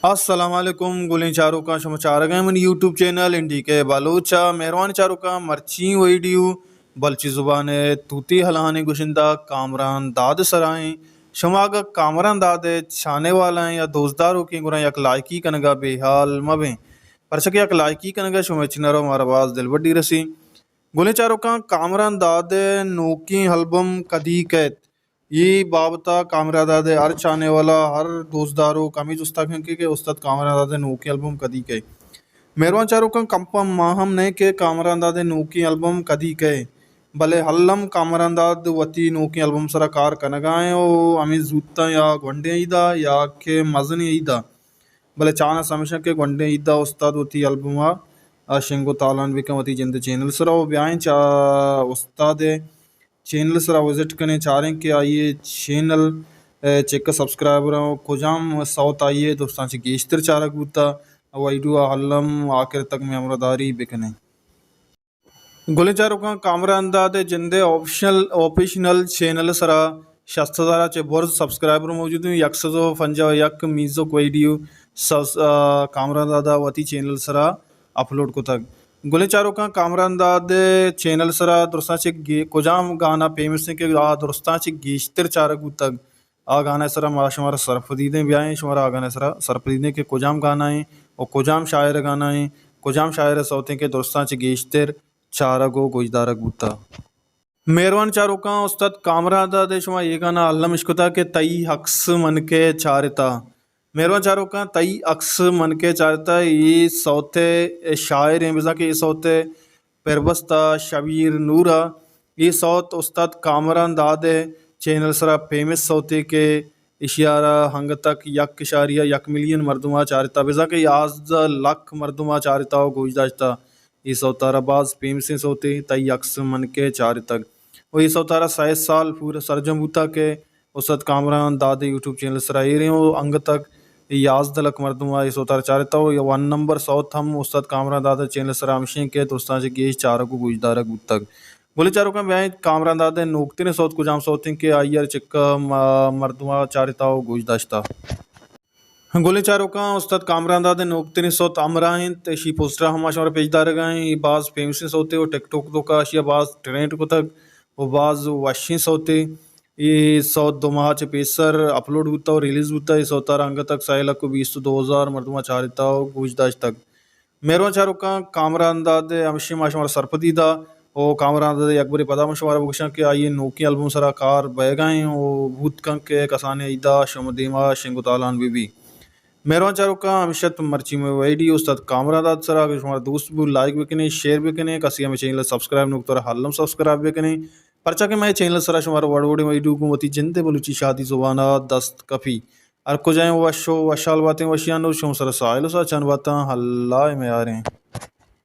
السلام علیکم، گلیں چاروکاں، شما چارگ ءَ منی یوٹیوب چینل این ڈی کے بلوچ ءَ۔ مہروان چاروکاں، مرچی ویڈیو بلوچی زبان ءِ توتی ہلہانیں گشندہ کامران داد ءِ سرا ایں۔ شما اگاں کامران داد ءِ چاہنے والا ایں یا دوستداروکیں، گڑا یک لائکی کنگ ءَ بے حال مہ بیں، پرچا کہ یک لائکی کنگ ءَ شمئے چنر ءُ مارا باز دلبڈی رسی۔ گلیں چاروکاں، کامران داد ءِ نوکیں البم کدی کئیت؟ اے بابت ءَ کامران داد ءِ ہر چاہنے والا، ہر دوستداروک ہمے جست ءَ کنت کہ، کہ استاد کامران داد ءِ نوکیں البم کدی کئیت۔ مہروان چاروکاں، کمپن ما ہم نہ ایں کہ کامران داد ءِ نوکیں البم کدی کئیت، بلے الم کامران داد وتی نوکیں البم ءِ سرا کار کنگ ءَ ایں ءُ ہمے زوتاں یا گونڈیں عید ءَ یا کہ مزنیں عید ءَ، بلے چانس ہمیش ایں کہ گونڈیں عید ءَ استاد وتی البم ءَ شنگ ءُ تالان بہ کن وتی جند ءِ چینل ءِ سرا۔ ءُ بیائیں چہ استاد ءِ چینل ءِ سرا وزٹ کنیں، چاریں کہ آئی ءِ چینل ءِ چکا سبسکرائبر ءُ کجام سوت آئی ءِ درستاں چہ گیشتر چارگ بوتہ۔ ویڈیو ءَ الم آخر تک مئے ہمراہداری بہ کنیں۔ گلیں چاروکاں، کامران داد ءِ جند ءِ آفیشل، آفیشنل چینل ءِ سرا شست ہزار ءَ چہ برز سبسکرائبر موجود ایں۔ یک سد ءُ پنجاہ ءُ یک میوزک ویڈیو سبس-، آ، کامران داد ءَ وتی چینل ءِ سرا اپلوڈ کتگ۔ گلیں چاروکاں، کامران داد ءِ چینل ءِ سرا درستاں چہ گے-، کجام گانا فیمس ایں کہ آ درستاں چہ گیشتر چارگ بوتگ؟ آ گانا ءِ سرا ما شمارا سرپدی دیں، بیائیں شمارا آ گانا ءِ سرا سرپدی دیں کہ کجام گانا ایں ءُ کجام شاعر ءِ گانا ایں، کجام شاعر ءِ سوت ایں کہ درستاں چہ گیشتر چارگ ءُ گوشدارگ بوتہ۔ مہروان چاروکاں، استاد کامران داد ءِ شما اے گانا الم اشکتہ کہ تئی عکس من کہ چارتہ۔ مہروان چاروکاں، تئی عکس من کہ چارتہ، اے سوت ءِ شاعر ایں، بزاں کہ اے سوت ءِ پربست ءَ شبیر نور ءَ۔ اے سوت استاد کامران داد ءِ چینل ءِ سرا فیمس سوتے کہ ایشی ءَ را انگت یک اشاریہ یک ملین مردم ءَ چارتہ، بزاں کہ یازدہ لکھ مردم ءَ چارتہ ءُ گوش داشتہ۔ اے سوت ءَ را باز فیمسیں سوتے، تئی عکس من کہ چارتگ۔ ءُ اے سوت ءَ را سئے سال پورا سرجم بوتہ کہ استاد کامران داد ءِ یوٹیوب چینل ءِ سرا ایریں ءُ انگت یازدہ لکھ مردم ءَ اے سوت ءَ را چارتہ ءُ ون نمبر سوت ہم استاد کامران داد ءِ چینل ءِ سرا ہمشیں کہ درستاں چہ گیش چارگ ءُ گوشدارگ بوتگ۔ گلیں چاروکاں، بیائیں کامران داد ءِ نوکتریں سوت کجام سوت ایں کہ آئی ءَ را چکا م-، مردم ءَ چارتہ ءُ گوش داشتہ۔ گلیں چاروکاں، استاد کامران داد ءِ نوکتریں سوت ہمراہ اِنت، ایشی پوسٹر ہم ما شمارا پیش دارگ ءَ ایں۔ اے باز فیمسیں سوتے ءُ ٹک ٹاک ءِ توکا ایشی ءَ باز ٹرینڈ کتگ ءُ باز وشیں سوتے۔ اے سوت دو ماہ چہ پیسر اپلوڈ بوتہ ءُ ریلیز بوتہ۔ اے سوت ءَ را انگت سئے لکھ ءُ بیست ءُ دو ہزار مردم ءَ چارتہ ءُ گوش داشتگ۔ مہروان چاروکاں، کامران داد ءِ ہمشی ما شمارا سرپدی دا ءُ کامران داد ءِ یک برے پدا من شمارا بگوشاں کہ آئی ءِ نوکیں البم ءِ سرا کار بئیگ ءَ ایں ءُ بوت کنت کہ کسانیں عید ءَ شما دیما شنگ ءُ تالان بہ بی۔ مہروان چاروکاں، ہمیش ات مرچی مئے ویڈیو استاد کامران داد ءِ سرا۔ اگر شمارا دوست بوت، لائک بکنیں، شیئر بکنیں، کسی ہمے چینل ءَ سبسکرائب نہ کتہ، الم سبسکرائب بکنیں، پرچا کہ مئے چینل ءِ سرا شمارا وڑ وڑیں ویڈیو گوں وتی جند ءِ بلوچی شادی زبان ءَ دست کپی۔ ہر کجا ایں وش ءُ وشحال باتیں، وشیانی شمئے سرا ساہیل ءُ ساچان باتاں، اللہ ءِ میاریں۔